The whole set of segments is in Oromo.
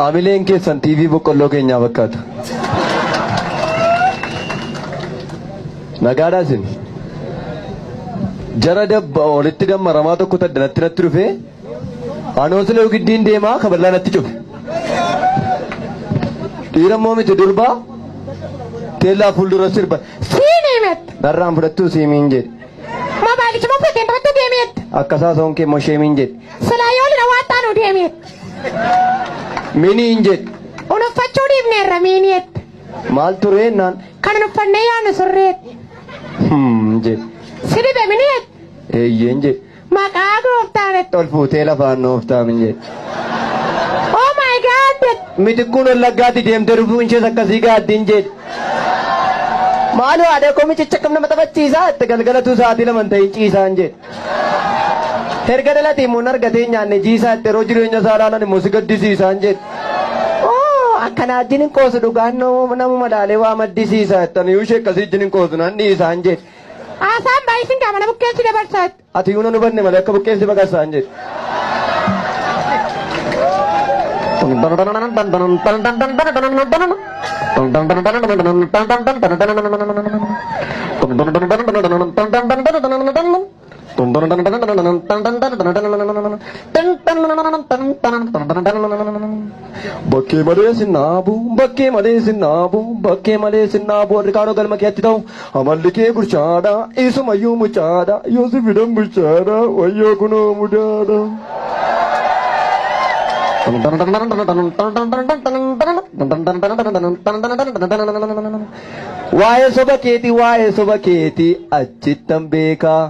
Amileen keessan TV boqqolloo keenyaa fakkaata. Nagaadhaa isin. Jara dabba walitti dammaramaa tokko taddanatti natti dhufee anoo sila giddiin deemaa kaballaa natti cufe. Dhiira immoo miti durbaa teellaa fuuldura sirba. Siiniimet. Narraan fudhattuu siimiin jedhe. Moobaayilichi moo fudhateen taphattuu deemeet. Akkasaa soon kee immoo sheemiin jedhe. Silaa yoo lina waan taanu deemeet. Miniin jedhe. Unuffachuu dhiifneerra miiniet. Maal tureennaan Kan uffannee yaanu surreet. Jedhe. Si dhibe miniet. Eeyyeen jedhe. Maqaa gooftaanet. Ol fuutee lafaan nooftaamin jedhe. Oh my God. Mitikkuun wallaggaatti deemtee dhufuun ishees akkasii gaaddiin jedhe. Maaloo haadha koo michicha akkam nama taphachiisaa itti galgalatu sa'aatii lama hin ta'in ciisaan jedhe. Erga dhalatee immoo argatee nyaanne jiisaa itti yeroo jireenya isaa ilaalan immoo si gaddisiisaan jedhe. Oo akkanaa wajjin hin qoosu dhugaan nama madaalee waa maddisiisaa jettanii ishee akkasii wajjin hin qoosu nan dhiisaan jedhe. Haasaan baay'isin qaama na buqqeensi dabarsaat. Ati yuuna nu banne malee akka buqqeensi baqassaan jedhe. Bakkee malee sinnaabu, bakkee malee sinnaabu, bakkee malee sinnaabu warri kaanoo galma keetti ta'u amalli kee gurchaadha, isumayyuu muchaadha, yoo si fidan bulchaadha, wayyoo kunoo mudaadha. Waa'ee soba keetii, waa'ee soba keetii achittan beekaa.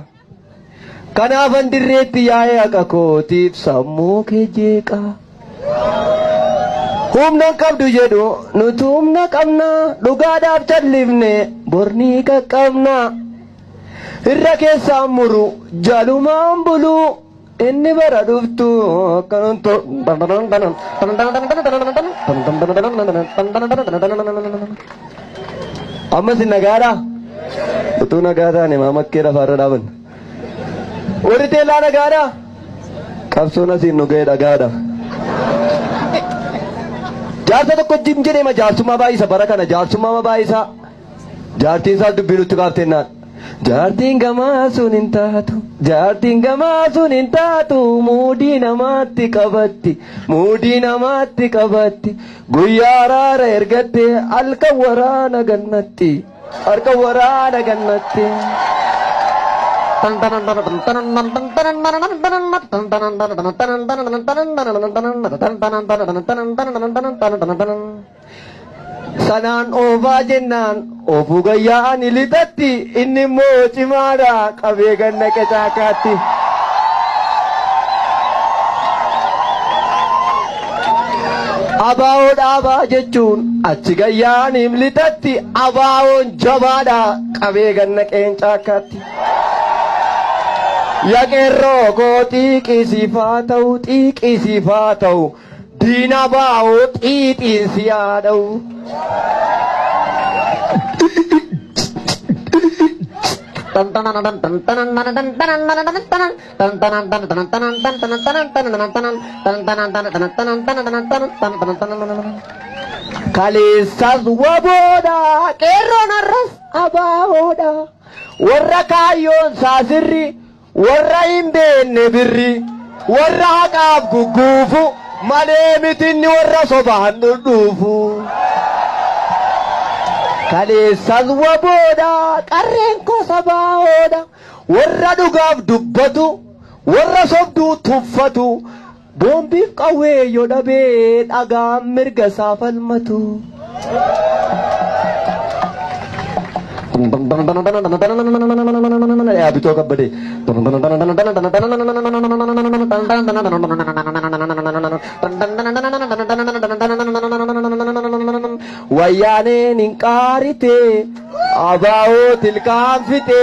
Kanaafan dirreetti yaa'ee haqa kootiif sammuu kee jeeqaa. Humna qabdu jedhu nuti humna qabna dhugaadhaaf callifne bornii qaqqabna. Irra keessaan muru jalumaan bulu inni bara dhuftu Ammas nagaadhaa? Utuu nagaa taane maa makkee lafaarra dhaaban. Warri teellaa nagaadhaa? Qabsoon asiin nu ga'e dhagaadha. Jaarsa tokko jim jedhee jaarsummaa baay'isa bara kana jaarsummaa baay'isa. Jaartiin isaa dubbii nutti kaaftennaan. Jaartiin gamaa sun hin taatu, jaartiin gamaa sun hin taatu, muudii namaatti qabatti, muudii namaatti qabatti, guyyaa araara ergatte halkan waraana gannatti, halkan waraana gannatti. Sanaan oofaa jennaan oofuu gayyaa ani lixatti inni immoo cimaadha qabee ganna qecaakaatti. Abaa'oo dhaabaa jechuun achi gayyaan lixatti abaa'oon jabaadha qabee ganna qeencaakaatti. Yaqeerroo koo xiiqisiifaa ta'u xiiqisiifaa ta'u diina baa'oo xiixiinsi yaada'u. Kaleessas waboodha qeerroon har'as abaaboodha warra kaayyoon saasirri warra hin beekne birri warra haqaaf gugguufu malee mitinni warra sobaan dhudhuufu. Kaleessas waboodha qarreen kosa baa'oodha warra dhugaaf dubbatu warra sobduu tuffatu boombiif qawwee yoo dhabee dhagaan mirga isaa falmatu. Bitoo kabbadee. Wayyaaneen hin qaarite abaa'oo tilkaan fite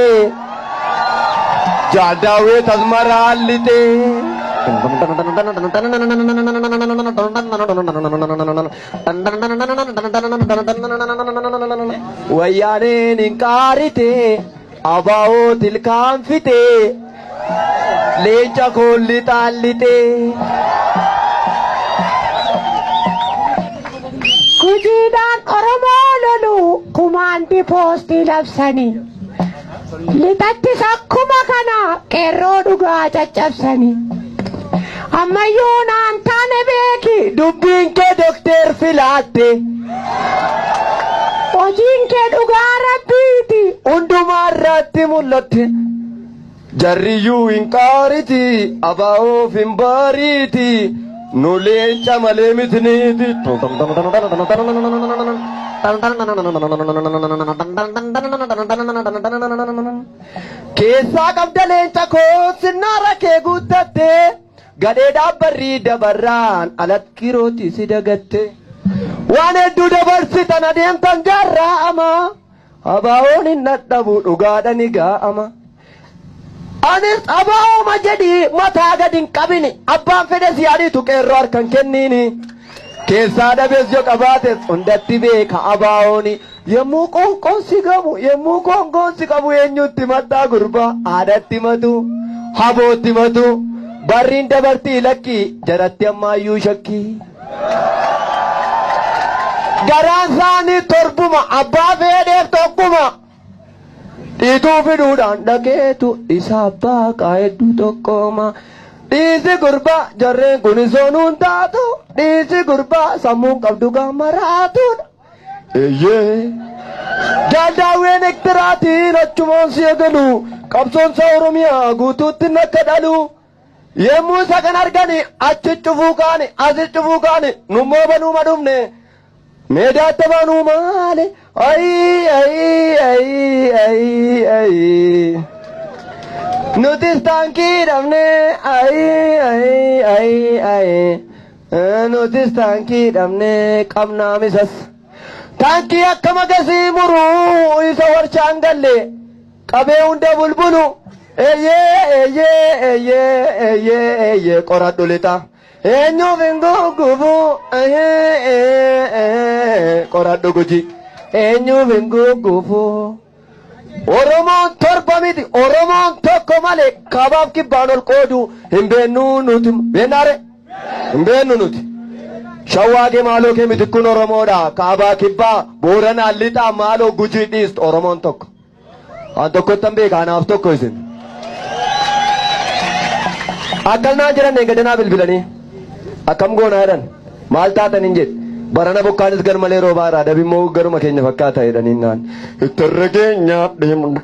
jaadaawwee tasmaraallite. Wayyaaneen hin qaarite abaa'oo tilkaan fite leenca koolli xaallite. Gujiidhaan Oromoo lolu kumaandi poostii labsanii. Lixattis akkuma kana qeerroo dhugaa caccabsanii. Ammayyuu naan taane beeki. Dubbiin kee dokteer filaatte. Hojiin kee dhugaa rabbiiti. Hundumaa irratti mul'atte. Jarriyyuu hin qaariti, abaa'oof hin baariiti. Nu leenca malee mitiniiti. Keessaa qabda leenca koo sinnaara kee guuttatte. Gadhee dhaabbarrii dabarraan alatti kirooti si dagatte. Waan hedduu dabarsitan adeemtan jaarraa ama. Abaa'oon hin dadhabu dhugaadha ni gaa'ama. Anis abaa'ooma jedhii mataa gadi hin qabini. Abbaan fedhe si yaaditu qeerroo harkan kenniini. Keessaa dhabees yoo qabaates hundatti beeka abaa'ooni. Yemmuu qoonqoon si qabu yemmuu qoonqoon si qabu eenyutti mataa gurbaa haadhatti matu habootti matu barriin dabartii lakkii jaratti ammaayyuu shakkii. Garaan isaanii torbuma abbaa fedheef tokkuma. Dhiituu fiduudhaan dhaqeetu isa abbaa qaa'edduu tokkoma. Dhiisi gurbaa jarreen kun soonuun taatu dhiisi gurbaa sammuun qabdu gaamaraatuudha. Eeyyee. Jaaldaawween ektiraatiin achumaan si eegalu qabsoonsa Oromiyaa guutuutti akka dhalu. Yemmuu isa kan argani achi cufuu kaani asi cufuu kaani nummoo banuuma dhufne. Meedaatti banuu maali? Ayi ayi ayi ayi ayi. Nutis taankii dhabne ayi ayi ayi ayi. Nutis taankii dhabne qabnaa misas. Taankii akka magasii muruu isa warshaan galle qabee hunda bulbulu. Eeyyee eeyyee eeyyee eeyyee eeyyee qoradhu lixa. Eenyuuf hin guggubu qoradhu guji. Eenyuuf hin guggubu. Oromoon torba miti Oromoon tokko malee kabaaf kibbaan ol qoodu hin beennu nuti beennaare hin beennu nuti. Shawaa kee maaloo kee miti kun Oromoodha. Kaabaa kibbaa Booranaa lixaa maaloo gujii dhiistu Oromoon tokko. Waan tokkottan beeka anaaf tokko isin. Akkas naan jedhan eeggadanaa bilbilanii. Akkam goonaa jedhan maal taatan hin jedhe. Barana bokkaanis gar malee roobaa irraa dabimmoo garuma keenya fakkaata jedhaniin naan. Ittirra keenya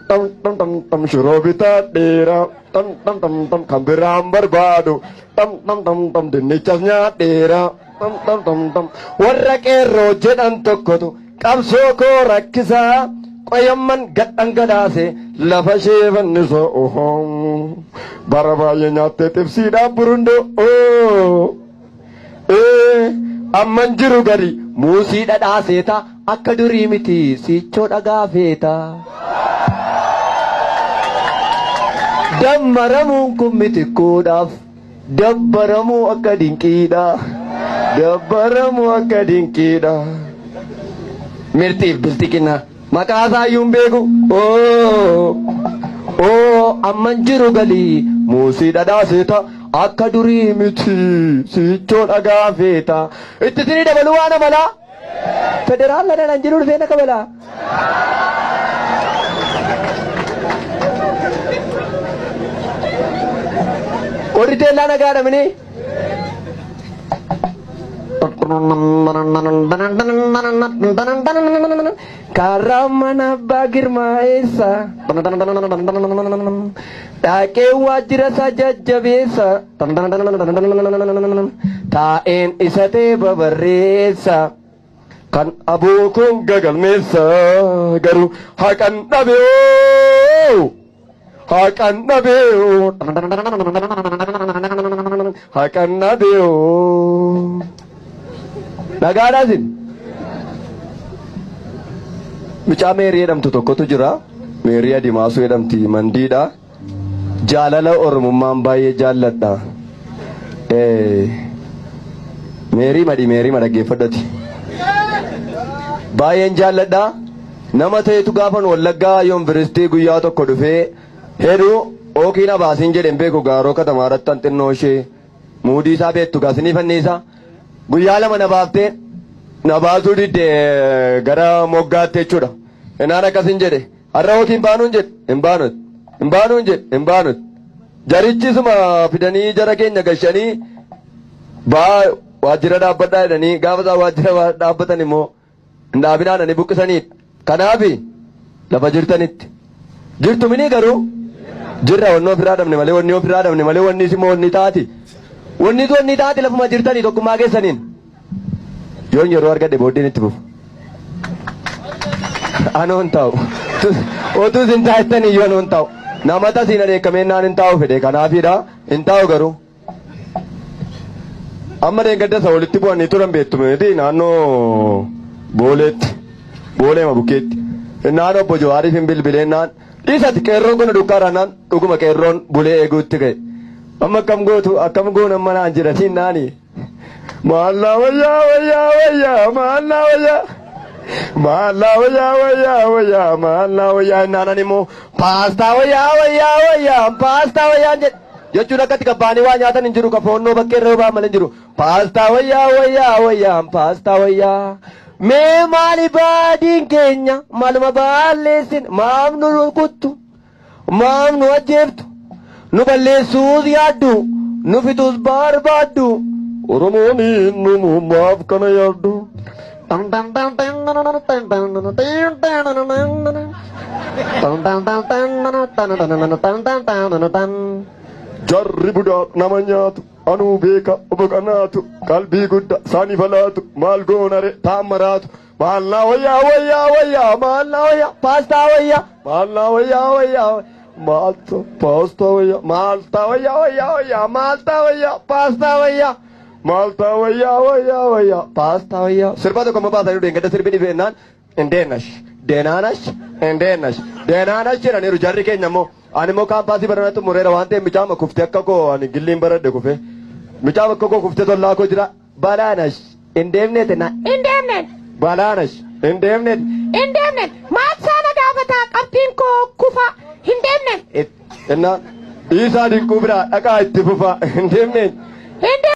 tam tam tam tam shiroo bitaa dheeraa tam tam tam tam kan biraan barbaadu tam tam tam tam dinnichas nyaadheeraa tam tam tam tam warra qeerroo jedhan tokkotu qabsoo koo rakkisaa qoyamman gad dhangalaase lafa ishee fannisoo bara baay'ee nyaattee xibsiidhaan burundoo amman jiru gadi muusii dhadhaa seeta akka durii miti sichoo dhagaa feeta. Dammaramuun kun mitikkuudhaaf dabbaramuu akka dinqiidha. Dabbaramuu akka dinqiidha. Mirtiif biltiqina maqaa isaayyuu hin beeku. Amman jiru galii muusii dhadhaa seeta. Akka durii miti sichoo dhagaa feeta. Itti sinii dabaluu waan amalaa. Federaala dhaan jiru dhufee na kabalaa. Warri teellaa nagaa dhamini. Karaa mana abbaa girmaa eessa? Dhaqee waajjira isaa jajjabeessa. Taa'een isa ta'e babarreessa. Kan aboo kun gagalmeessa garuu haqan dhabee. Haqan dhabee. Haqan dhabee. Nagaadhaa isin. Mucaa Meerii jedhamtu tokkotu jira. Meerii Adimaasuu jedhamti mandiidha. Jaalala Oromummaan baay'ee jaalladha. Meerii madhi meerii madhaggeeffadhati. Baay'een jaalladha. Nama ta'etu gaafan Wallaggaa yuunivarsiitii guyyaa tokko dhufee heduu ookiin abaasiin jedheen beeku gaaroo katamaa irratti xinnoo ishee muudii isaa beektu gaasinii fanniisa. Guyyaa lama na baaftee Na baasuu didde gara moggaatti jechuudha. Innaan akkasin jedhe har'a hootiin hin baanuun jedhe hin baanut hin baanuun jedhe hin baanut. Jarichisuma fidanii jara keenya gashanii baa waajjira dhaabbadhaa jedhanii gaafa isaan waajjira dhaabbatan immoo hin dhaabinaananii buqqisaniidha. Kanaafi lafa jirtanitti. Jirtu minii garuu jirra wanni ofirraa dhabne malee wanni ofirraa dhabne malee wanni immoo wanni taati. Wanni wanni taati lafuma jirtanii tokkummaa keessaniin. Yoon yeroo argadhe booddeen itti fufu. Anoon taa'u. Otuu isin taa'ettanii iyyuu anoon taa'u. Nama tasiin adeekamee naan hin taa'u fedhe kanaafiidha hin taa'u garuu. Amma deeggarsa walitti bu'anii turan beektu miti naannoo Booleetti. Booleema bukkeetti. Naan obbo Jawaariif hin bilbileen naan dhiisati qeerroon kun dukkaara naan dhuguma qeerroon bulee eeguutti ka'e. Amma akkam gootu akkam goon amma naan jedhaniin naani. Maallaa wayyaa wayyaa wayyaa maallaa wayyaa. Maallaa wayyaa wayyaa wayyaa maallaa wayyaa naanan immoo paastaa wayyaa wayyaa wayyaa paastaa wayyaa jedhe. Jechuun akkatti qabbaanii waa nyaatan hin jiru kafoonnoo bakkee irra ba'an malee hin jiru. Paastaa wayyaa wayyaa wayyaa paastaa wayyaa. Mee maali baadiin keenya maaluma balleessin maaf nu rukuttu maaf nu ajjeeftu nu balleessuus yaaddu nu fixuus barbaaddu Oromoon nu maaf kana yaaddu. Jarri budaa nama nyaatu anuu beeka obbo kanaatu qalbii guddaa saani falaatu maal goonare taammaraatu maallaa wayyaa wayyaa wayyaa maallaa wayyaa paastaa wayyaa maallaa wayyaa wayyaa maalta paastaa wayyaa maalta wayyaa wayyaa wayyaa maalta wayyaa paastaa wayyaa maalta wayyaa wayyaa wayyaa paastaa wayyaa. Sirba tokko amma baasanii deengada sirbi dhibeenaan indeenash deenaanash indeenash deenaanash jedhaniiru jarri keenya immoo. Ani immoo kaampaasii baranaa xumureera waan ta'eef micaama kuftee akka koo ani gilliin baradhe kufee micaama akka koo kuftee tollaa koo jira balaanash hin deemneete na Hin deemnen. balaanash hin deemneete Hin deemnen. Maal saana gaafataa qabxiin koo kufa hin deemnen. Innaan dhiisaa dinquu biraa dhaqaa itti fufaa hin deemneen. Hin deemnen.